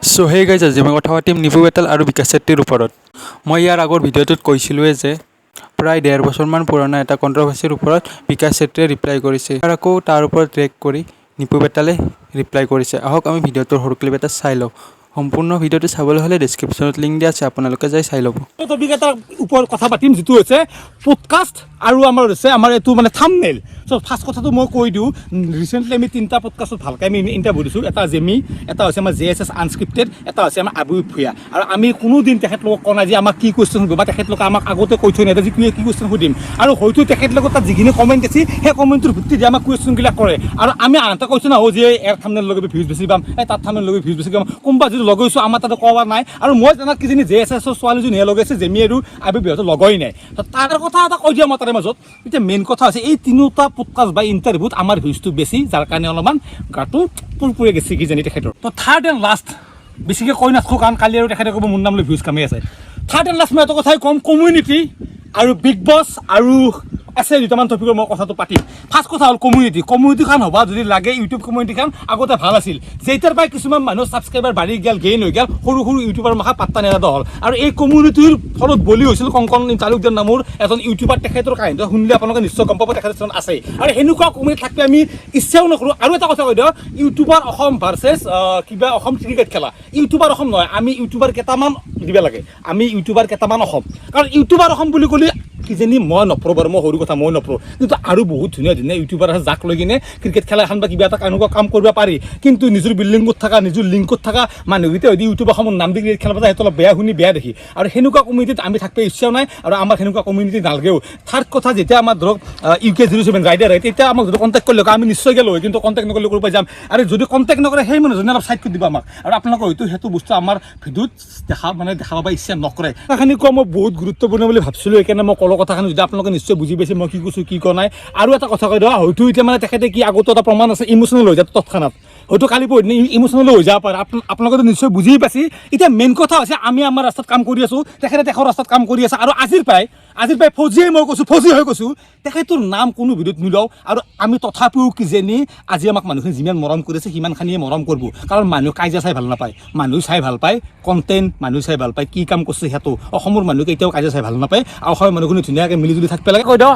চ' সেই গাইজ, আজি মই কথা পাতিম নিপু বেতাল আৰু বিকাশ চেত্ৰীৰ ওপৰত। মই ইয়াৰ আগৰ ভিডিঅ'টোত কৈছিলোঁৱে যে প্ৰায় 1.5 বছৰমান পুৰণা এটা কণ্ট্ৰভাৰ্চিৰ ওপৰত বিকাশ চেত্ৰীয়ে ৰিপ্লাই কৰিছে আৰু আকৌ তাৰ ওপৰত ৰিয়েক্ট কৰি নিপু বেতালে ৰিপ্লাই কৰিছে। আহক, আমি ভিডিঅ'টোৰ সৰু ক্লিপ এটা চাই লওঁ। সম্পূৰ্ণ ভিডিঅ'টো চাবলৈ হ'লে ডেছক্ৰিপশ্যনত লিংক দিয়া আছে, আপোনালোকে যাই চাই ল'ব। টপিক এটাৰ ওপৰত কথা পাতিম, যিটো হৈছে পডকাষ্ট আৰু আমাৰ হৈছে আমাৰ এইটো মানে থামনেইল। চ' ফাৰ্ষ্ট কথাটো মই কৈ দিওঁ, ৰিচেণ্টলি আমি তিনিটা পডকাষ্টত ভালকৈ আমি ইণ্টাৰভিউ দিছোঁ। এটা জেমি, এটা হৈছে আমাৰ জে এছ এছ আনস্ক্ৰিপ্টেড, এটা হৈছে আমাৰ আবু ভূঞা। আৰু আমি কোনোদিন তেখেতলোকক কোৱা নাই যে আমাক কি কুৱেশ্যন সুধিব বা তেখেতলোকে আমাক আগতে কৈ থৈ নিদিয়ে যে কি কি কুৱেশ্যন সুধিম। আৰু হয়তো তেখেতলোকৰ তাত যিখিনি কমেণ্ট আছে, সেই কমেণ্টটোৰ ভিত্তিত আমাক কুৱেশ্যনবিলাক কৰে। আৰু আমি আনহাতে কৈছোঁ না যে ইয়াৰ থামনেল লগাবি, ভিউজ বেছি পাম, এই তাত থামনেল লগাবি, ভিউজ বেছি পাম। কোনোবা যদি লগাইছোঁ, আমাৰ তাতে কোৱা নাই। আৰু মই জনাত কিজানি জে এছ এছৰ ছোৱালীজনীহে লগাইছে, জেমি আৰু আবি বিহঁতে লগোৱাই নাই। তো তাৰ কথা এটা কৈ দিয়া মই তাৰে মাজত। এতিয়া মেইন কথা হৈছে, এই তিনিওটা পডকাষ্ট বা ইণ্টাৰভিউত আমাৰ ভিউজটো বেছি, যাৰ কাৰণে অলপমান গাটো পুৰপুৰে গৈছে কিজানি তেখেতৰ। তো থাৰ্ড এণ্ড লাষ্ট, বেছিকৈ কৈ নাথাকোঁ, কাৰণ কালি আৰু তেখেতে ক'ব মোৰ নাম লৈ ভিউজ কামি আছে। থাৰ্ড এণ্ড লাষ্ট মই এটা কথাই ক'ম, কমিউনিটি আৰু বিগ বছ আৰু আছে দুটামান টপিকৰ মই কথাটো পাতিম। ফাৰ্ষ্ট কথা হ'ল কমিউনিটি। কমিউনিটিখন হ'বা যদি লাগে, ইউটিউব কমিউনিটিখন আগতে ভাল আছিল। যেতিয়াৰ পৰাই কিছুমান মানুহ ছাবস্ক্ৰাইবাৰ বাঢ়ি গ'ল, গেইন হৈ গ'ল, সৰু সৰু ইউটিউবাৰ মাখা পাত্তা নেদা হ'ল। আৰু এই কমিউনিটিৰ ফলত বলি হৈছিল কংকন তালুকদাৰ নামৰ এজন ইউটিউবাৰ। তেখেতৰ কাহিনীটো শুনিলে আপোনালোকে নিশ্চয় গম পাব তেখেতৰ এজন আছে। আৰু সেনেকুৱা কমিউনিটি থাকিলে আমি ইচ্ছাও নকৰোঁ। আৰু এটা কথা কৈ দিওঁ, ইউটিউবাৰ অসম ভাৰ্চেছ কিবা অসম ক্ৰিকেট খেলা, ইউটিউবাৰ অসম নহয়, আমি ইউটিউবাৰ কেইটামান দিব লাগে, আমি ইউটিউবাৰ কেইটামান অসম। কাৰণ ইউটিউবাৰ অসম বুলি ক'লে কিজানি মই নপৰোঁ বাৰু, মই সৰু কথা, মই নপৰোঁ। কিন্তু আৰু বহুত ধুনীয়া ধুনীয়া ইউটিউবাৰ আছে, যাক লৈ কিনে ক্ৰিকেট খেলা এখন বা কিবা এটা এনেকুৱা কাম কৰিব পাৰি। কিন্তু নিজৰ বিল্ডিঙত থকা, নিজৰ লিংকত থকা মানুহকেইটা যদি ইউটিউব অসমৰ নাম দি ক্ৰিকেট খেলিব যায়, সেইটো অলপ বেয়া শুনি, বেয়া দেখি। আৰু সেনেকুৱা কমিউনিটিত আমি থাকিব ইচ্ছাও নাই আৰু আমাৰ সেনেকুৱা কমিউনিটি নালাগেও। থাৰ্ড কথা, যেতিয়া আমাৰ ধৰক ইউ কে 07 ৰাইডাৰ হয়, তেতিয়া আমাক যদি কণ্টেক্ট কৰিলে আমি নিশ্চয় গ'লো হয়। কিন্তু কণ্টেক্ট নকৰিলে ক'ৰ পৰা যাম? আৰু যদি কণ্টেক্ট নকৰে, সেই মানুহজনে অলপ ছাইড কৰি দিব আমাক। আৰু আপোনালোকে হয়তো সেইটো বস্তু আমাৰ ভিডিঅ'ত দেখা মানে দেখা পাব ইচ্ছা নকৰে। কথাখিনি কোৱা মই বহুত গুৰুত্বপূৰ্ণ বুলি ভাবছিলোঁ, সেইকাৰণে মই ক'লো কথাখিনি। যদি আপোনালোকে নিশ্চয় বুজি পাইছে মই কি কৈছোঁ, কি কোৱা নাই। আৰু এটা কথা কৈ দিওঁ, হয়তো এতিয়া মানে তেখেতে কি আগতো এটা প্ৰমাণ আছে, ইম'চনেল হৈ যায় তৎক্ষণাত, হয়তো কালি পৰহি ইম'চনেল হৈ যাব পাৰে। আপোনালোকেতো নিশ্চয় বুজি পাইছে। এতিয়া মেইন কথা হৈছে, আমি আমাৰ ৰাস্তাত কাম কৰি আছোঁ, তেখেতে তেখেতৰ ৰাস্তাত কাম কৰি আছে। আৰু আজিৰ পৰাই ফৌজিয়ে মই কৈছোঁ, ফৌজি হৈ কৈছোঁ, তেখেতৰ নাম কোনো ভিডিঅ'ত নোলাওঁ। আৰু আমি তথাপিও কিজানি আজি আমাক মানুহখিনি যিমান মৰম কৰিছে, সিমানখিনিয়ে মৰম কৰিব। কাৰণ মানুহ কাজিয়া চাই ভাল নাপায়, মানুহ চাই ভাল পায় কণ্টেণ্ট, মানুহ চাই ভাল পায় কি কাম কৰিছে সেইটো। অসমৰ মানুহ কেতিয়াও কাজিয়া চাই ভাল নাপায় আৰু অসমৰ মানুহখিনি ধুনীয়াকৈ মিলি জুলি থাকিব লাগে। কৈ দিওঁ।